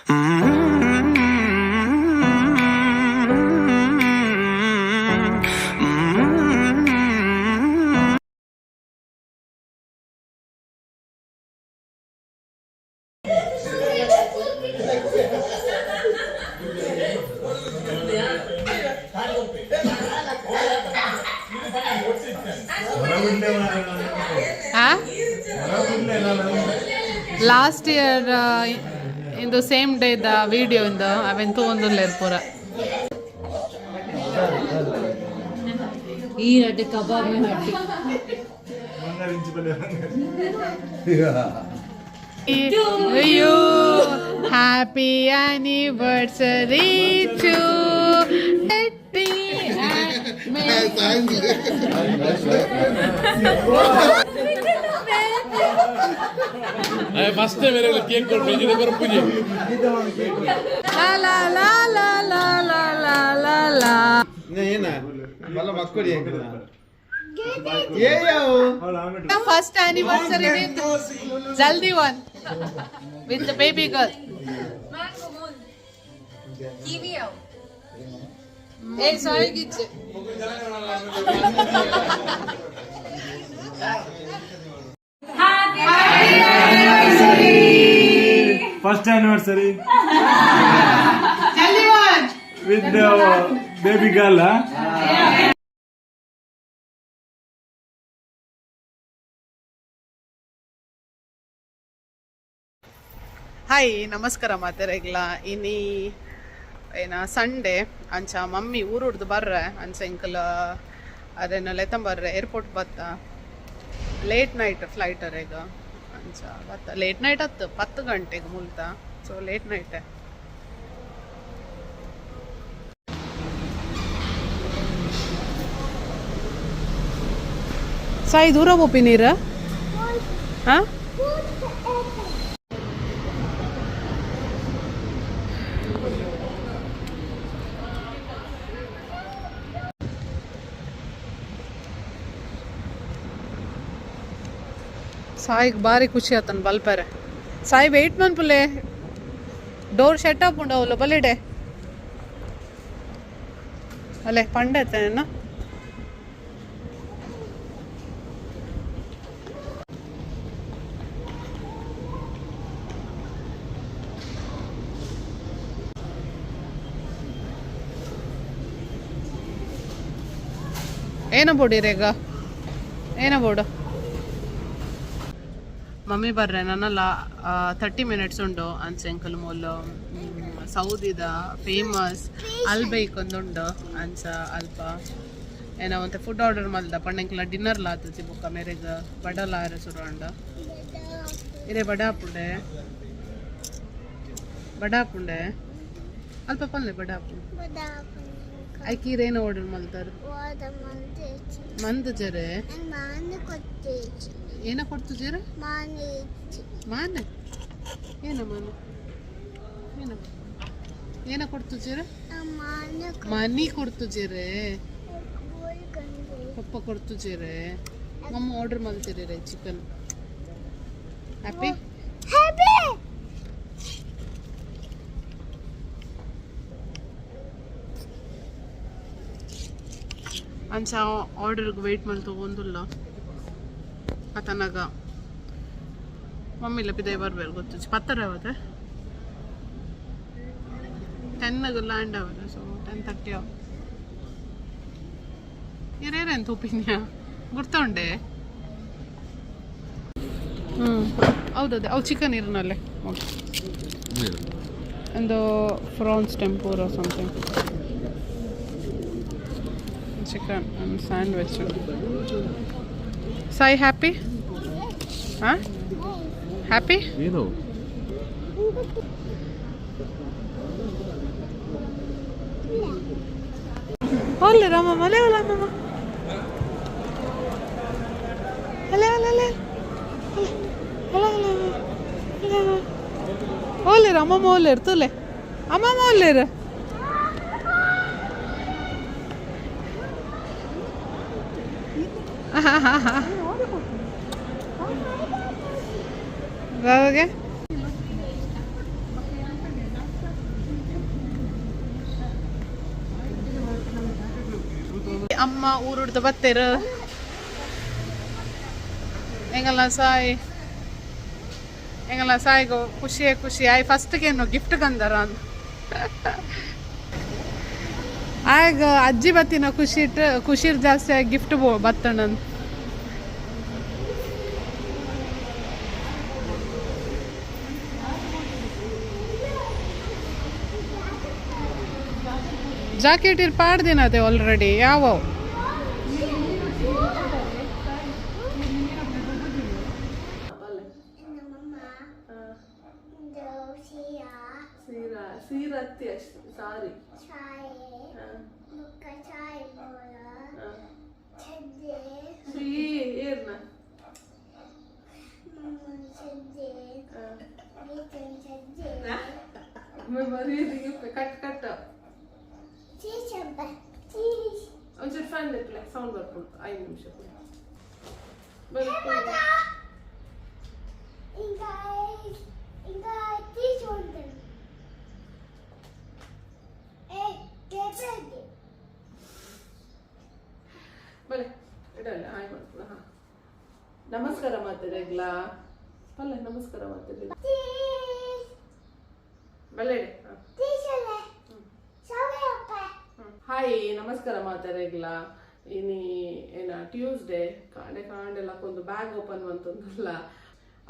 Last year in the same day the video in the ಅವೆನ್ ತೂವೊಂದುಲ್ಲೆರ್ ಪೂರ. ಈ ರಡ್ಡೆ ಕಬಾಬ್ ಹಟ್ಟಿ. You happy anniversary to first time cake ಕೊಡ್ಬೇಕು ಇದು ಬರಪುಜಿ. ಲಾ ಲಾ ಲಾ ಲಾ ಲಾ ಲಾ ಲಾ ಲಾ ಲಾ. ಏನ ಬಲ್ಲ ಮಕ್ಕಳಿ. First anniversary with ಜಲ್ದಿ one with the baby girl. ಏ ಸಾಯಿಗಿಚ್ಚೆ. First anniversary ಜಲ್ದಿ one. with the baby girl, huh? Hi, ನಮಸ್ಕಾರ ಮಾತೆರೆಗ್ಲ. ಇನಿ ಏನ ಸಂಡೇ. ಅಂಚ ಮಮ್ಮಿ ಊರುಡ್ದು ಬರ್ರೆ. ಅಂಚ ಎಂಕಲ್ ಅದೇನ ಲೆತ್ತಂಬರ್ರೆ ಏರ್ಪೋರ್ಟ್ ಬತ್ತ. ಲೇಟ್ ನೈಟ್ ಫ್ಲೈಟ್ ಅರೆಗ. ಅಂಚ ಬತ್ತ ಲೇಟ್ ನೈಟ್ ಹತ್ತು 10 ಗಂಟೆಗೆ ಮುಲ್ತ. ಸೊ ಲೇಟ್ ನೈಟ್ ಸಾಯಿ ದೂರ ಪೋಪಿ ನೀರು ಹಾಂ. ಸಾಯಿಗೆ ಭಾರಿ ಖುಷಿ ಆತನ ಬಲ್ಪರೆ. ಸಾಯಿ ವೆಯ್ಟ್ ಮನ್ಪುಲೆ, ಡೋರ್ ಶಟ್ ಅಪ್ ಉಂಡವಲ್ಲ ಬಲ್ಲಿಡೆ ಅಲ್ಲೇ ಪಂಡೆ ಆತನೇನ. ಏನ ಬೋಡಿ ರೇಗ ಏನ ಬೋಡು. ಮಮ್ಮಿ ಬರ್ರೆ ನನ್ನಲ್ಲ 30 ಮಿನಿಟ್ಸ್ ಉಂಡು. ಅಂಚೆ ಎಂಕಲ್ ಮೂಲು ಸೌದಿದ ಫೇಮಸ್ ಅಲ್ಬೈಕ್ ಒಂದುಂಡು. ಅಂಚ ಅಲ್ಪ ಏನೋ ಒಂತೆ ಫುಡ್ ಆರ್ಡರ್ ಮಲ್ದ ಪಂಡ ಎಂಕಲ್ನ ಡಿನ್ನರ್ ಲಾತುಜಿ. ಬೊಕ್ಕ ಮೇರೆಗ್ ಬಡಲ ಆರೆ ಸುರು ಉಂಡು. ಇರೆ ಬಡ ಆಪುಂಡೆ, ಬಡ ಆಪುಂಡೆ. ಅಲ್ಪ ಪಲ್ಲೆ ಬಡ ಆಪುಂಡು. ಐಕ್ ಇರೇನು ಆರ್ಡರ್ ಮಲ್ತಾರ? ಮಂದ ಜರೆ ಏನ ಕೊಡ್ತು ಜರೆ? ಮಾನೆ ಏನ ಮಾನೆ ಏನ ಏನ ಕೊಡ್ತು ಜರೆ? ಮನಿ ಕೊಡ್ತು ಜರೆ, ಪಪ್ಪ ಕೊಡ್ತು ಜರೆ. ಮಮ್ಮ ಆರ್ಡರ್ ಮಲ್ತಿರಿ ರೇ ಚಿಕನ್. ಹ್ಯಾಪಿ ಅಂಚ ಆರ್ಡರ್ಗೆ ವೆಯ್ಟ್ ಮಲ್ತೊಂದುಲ್ಲ ಆತನಾಗ ಮಮ್ಮಿಲ್ಲ ಪಿದೈ ಬರ್ಬೇಕು ಗೊತ್ತು. ಪತ್ತರ ಅವತ್ತೆ 10 ಲ್ಯಾಂಡ್ ಅವದೆ. ಸೊ 10:30 ಅವ. ಇರೇರೆಂತ ಒಪಿನಿಯ ಗುರ್ತುಂಡೆ? ಹ್ಞೂ ಹೌದೌದು, ಅವು ಚಿಕನ್ ಇರನಲ್ಲೇ. ಓಕೆ, ಒಂದು prawns tempura something, chicken and sandwich. Sai happy? ಹಾಂ, ಹ್ಯಾಪಿ? ಏನು? ಒಲ್ಲೆ ರಾಮಮ್ಮ, ಅಲೆ ಅಲ್ಲ ಅಮ್ಮಮ್ಮ, ಅಲೆ ಅಲೆ ಅಲೆ ಅಲೆ ಅಲೆ ಅಲೆ. ಓಲೇರು ಅಮ್ಮಮ್ಮ, ಓಲೇರು ತೂಲೆ ಅಮ್ಮಮ್ಮ, ಓಲೇರು. ದಾದಾಗೆ. ಅಮ್ಮ ಊರುಡ್ದು ಬತ್ತೇರು. ಎಂಗಲ್ಲ ಸಾಯಿ, ಎಂಗಲ್ಲ ಸಾಯಿಗು ಖುಷಿಯೇ ಖುಷಿ. ಆಯ್ ಫಸ್ಟ್ಗೇನು ಗಿಫ್ಟ್ ಕಂದರ ಅಂದ್. ಆಗ ಅಜ್ಜಿ ಬತ್ತಿನ ಖುಷಿ ಇಟ್ಟು, ಖುಷಿ ಜಾಸ್ತಿ ಆಗಿ ಗಿಫ್ಟ್ ಬತ್ತಣ್ಣನ್. ಜಾಕೆಟ್ ಇರ್ ಪಾಡ್ದಿನ ಅದೇ ಆಲ್ರೆಡಿ ಯಾವವು. ಸೀರಾ ಅಷ್ಟು ಸಾರಿ. ಏರ್ನ ಕಟ್ ಕಟ್. ಒಂಚೂರು ಫ್ಯಾನ್ ಇಪ್ಪಲೆ, ಸೌಂಡ್ ಬರ್ಪುಂಡು. 5 ನಿಮಿಷ. ಬಲೆ ಇಡಲ್ಲ ಹಾಯ್ ಮಾಡ್ಕೊಳ. ಹಾಂ, ನಮಸ್ಕಾರ ಮಾತಾಡಿಗ್ಲಾ ಪಲ್ಲೆ, ನಮಸ್ಕಾರ ಮಾತಾಡಿ. ಬಲೆ ಇಡೆ. ಹಾಂ, ಹಾಯ್, ನಮಸ್ಕಾರ ಮಾತಾಡಿಗ್ಲಾ. ಇನಿ ಏನ ಟ್ಯೂಸ್ಡೇ ಕಾಂಡೆ ಕಾಂಡೆ ಲಕ್ಕೊಂದು ಬ್ಯಾಗ್ ಓಪನ್ ಮಂತೊಂದುಲ್ಲ.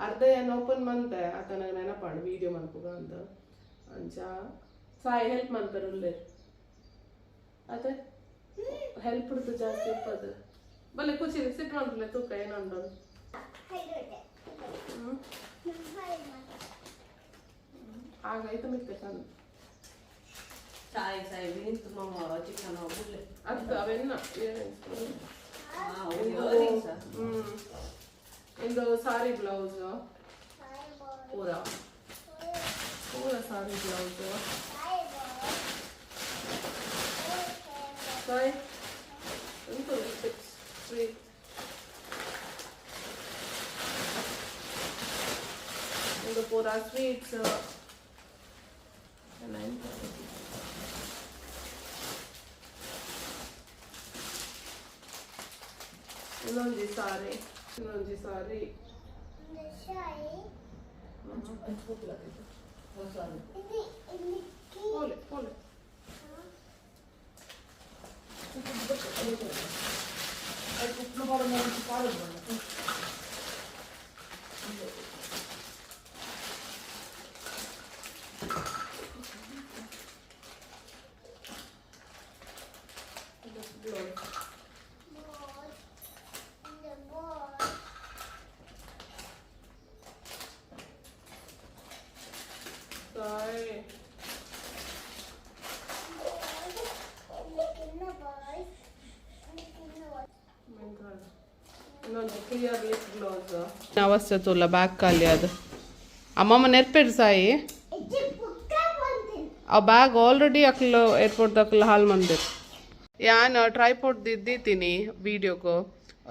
ಅರ್ಧ ಏನು ಓಪನ್ ಮಂತೆ ಆತನಾಗ ನೆನಪಾಡು ವೀಡಿಯೋ ಮನ್ಪುಗ ಅಂತ. ಅಂಚ ಸಾಯಿ ಹೆಲ್ಪ್ ಮನ್ಪೆರ್ ಉಲ್ಲೇರ್ ಅದೇ ಹೆಲ್ಪ್ ಹಿಡ್ದು ಜಾಸ್ತಿ ಇಪ್ಪದು. ಬಲ್ಲೆ ಕುಚಿ ಸಿಟ್ ಮನ್ಪುಲೆ, ತೂಕ ಏನೊಂಡು. ಹ್ಮ್ ಆಗ ಐತ ಮಿತ್ತೆ ಚಂದ. ಸಾಯಿ ಸಾಯಿ ನಿಂತು ಮಮ್ಮ ಚಿಕನ್ ಬುಡ್ಲೆ. ಅದು ಅವೆನ್ನ. ಹ್ಮ್ ಇಂದು ಸಾರಿ ಬ್ಲೌಸ್, ಪೂರ ಪೂರ ಸಾರಿ ಬ್ಲೌಸ್. ಸಾಯಿ ಎಂತ 6 3. ಇದು ಪೂರ ಸ್ವೀಟ್ಸ್. 9. ಇನ್ನೊಂದು ಸಾರಿ, ಇನ್ನೊಂದು ಸಾರಿ. ಪೋಲೆ ಪೋಲೆ. ಸಾಯಿ. ಇನ್ನೊಂದು ಕ್ಲಿಯರ್ ಲಿಪ್ ಗ್ಲಾಸ್. ಅವಸ್ಥೆ ತುಲ್ಲ ಬ್ಯಾಗ್ ಖಾಲಿ ಅದು. ಅಮ್ಮಮ್ಮ ನೆರ್ಪೇರು ಸಾಯಿ. ಆ ಬ್ಯಾಗ್ ಆಲ್ರೆಡಿ ಅಕ್ಲು ಏರ್ಪೋರ್ಟ್ ಅಕ್ಲು ಹಾಲ್ ಮಂದಿರ್. ಯಾನ್ ಟ್ರೈಪೋಡ್ ದಿದ್ದೀನಿ ವೀಡಿಯೋಗು.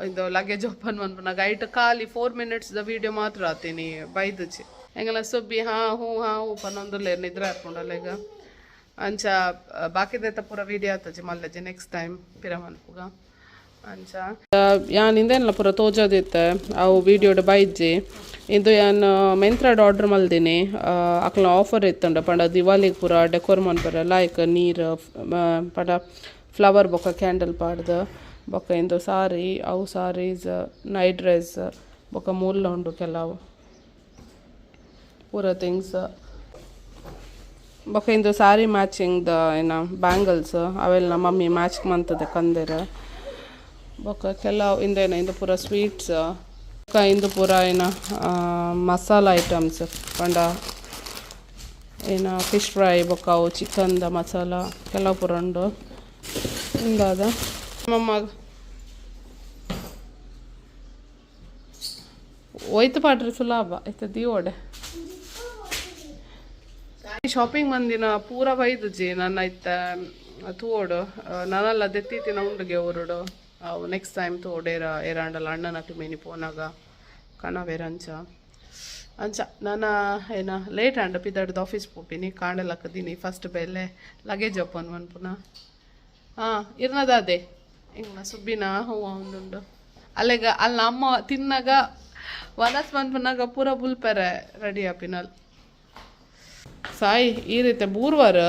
ಇದು ಲಗೇಜ್ ಓಪನ್ ಮನ್ಪುನಾಗ ಐಟ್ ಖಾಲಿ 4 ಮಿನಿಟ್ಸ್ the video ಮಾತ್ರ ಆತೀನಿ ಬೈದುಚಿ. ಎಂಗಲ ಸುಬ್ಬಿ ಹಾ ಹೂ ಹಾ ಹೂ ಪನ್ನೊಂದುಲ್ಲೇರ್, ನಿದ್ರೆ ಆಪುಂಡಲ್ಲ ಈಗ. ಅಂಚ ಬಾಕಿದೈತ ಪೂರ ವೀಡಿಯೋ ಆತಜಿ ಮಲ್ಲಜಿ, ನೆಕ್ಸ್ಟ್ ಟೈಮ್ ಪಿರ ಮನ್ಪುಗ. ಅಂಚ ಯಾನ್ ಇಂದೇನಲ್ಲ ಪೂರ ತೋಜೋದಿತ್ತೆ, ಅವು ವೀಡಿಯೋಡ್ ಬೈಜ್ಜಿ. ಇದು ಯಾನ್ ಮೆಂತ್ರಾಡ್ ಆರ್ಡರ್ ಮಲ್ದಿನಿ. ಅಕ್ಲ ಆಫರ್ ಇತ್ತುಂಡ ಪಂಡ ದಿವಾಲಿಗೆ ಪೂರ ಡೆಕೋರ್ ಮನ್ಪೆರೆ ಲೈಕ್ ನೀರು ಪಂಡ ಫ್ಲವರ್ ಬೊಕ್ಕ ಕ್ಯಾಂಡಲ್ ಪಾಡ್ದು. ಬೊಕ್ಕ ಇಂದು ಸಾರಿ, ಅವು ಸಾರೀಸ್, ನೈಟ್ ಡ್ರೆಸ್, ಬೊಕ್ಕ ಮೂಲ ಉಂಡು ಕೆಲವು ಪೂರ ಥಿಂಗ್ಸ್. ಬೊಕ್ಕ ಇಂದು ಸಾರಿ ಮ್ಯಾಚಿಂಗ್ ದ ಏನ ಬ್ಯಾಂಗಲ್ಸ್, ಅವೆಲ್ಲ ಮಮ್ಮಿ ಮ್ಯಾಚ್ ಮಂತದೆ ಕಂದೆರ್. ಬೊಕ್ಕ ಕೆಲವು ಇಂದೇನ ಇಂದು ಪೂರ ಸ್ವೀಟ್ಸ್. ಬೊಕ್ಕ ಇಂದು ಪೂರ ಏನ ಮಸಾಲ ಐಟಮ್ಸ್, ಪಂಡ ಏನ ಫಿಶ್ ಫ್ರೈ ಬೊಕ್ಕ ಅವು ಚಿಕನ್ದ ಮಸಾಲ ಕೆಲವು ಪೂರ ಉಂಡು. ಇಂದಾದ ಮಮ್ಮ ಒಯ್ತು ಪಾಡ್ರಿ ಸುಲಭ ಇತ್ತ ದೀವೋಡೆ. ಶಾಪಿಂಗ್ ಮಂದಿನ ಪೂರ ಬೈದುಜಿ ನನ್ನ ಇತ್ತ ತೂವೋಡು. ನಾನಲ್ಲ ದೆತ್ತೀತಿನ ಉಂಡುಗೆ ಊರುಡು. ಅವು ನೆಕ್ಸ್ಟ್ ಟೈಮ್ ತೂವೋಡು. ಏರ ಏರಾಂಡಲ ಅಣ್ಣನಕ್ಲು ಮೀನಿ ಪೋನಾಗ ಕನವೇರಂಚ ಅಂಚ. ನಾನ ಏನ ಲೇಟ್ ಆಂಡ ಪಿದಡ್ದು ಆಫೀಸ್ ಪೋಪಿನಿ. ಕಾಂಡೆಲಕ್ಕದೀನಿ ಫಸ್ಟ್ ಬೆಲೆ ಲಗೇಜ್ ಓಪನ್ ಮನ್ಪುನ. ಹಾಂ, ಇರ್ನದಾದೆ. ಇಂಗ್ನ ಸುಬ್ಬಿನ ಹೂವು ಒಂದುಂಡು. ಅಲ್ಲೆಗ ಅಲ್ಲ ಅಮ್ಮ ತಿನ್ನಾಗ ವನಸ್ ಮನ್ಪುನಾಗ ಪೂರ ಬುಲ್ಪೆರೆ ರೆಡಿ ಆಪಿನಲ್. ಸಾಯಿ, ಈ ರೀತಿ ಬೂರ್ವಾರ.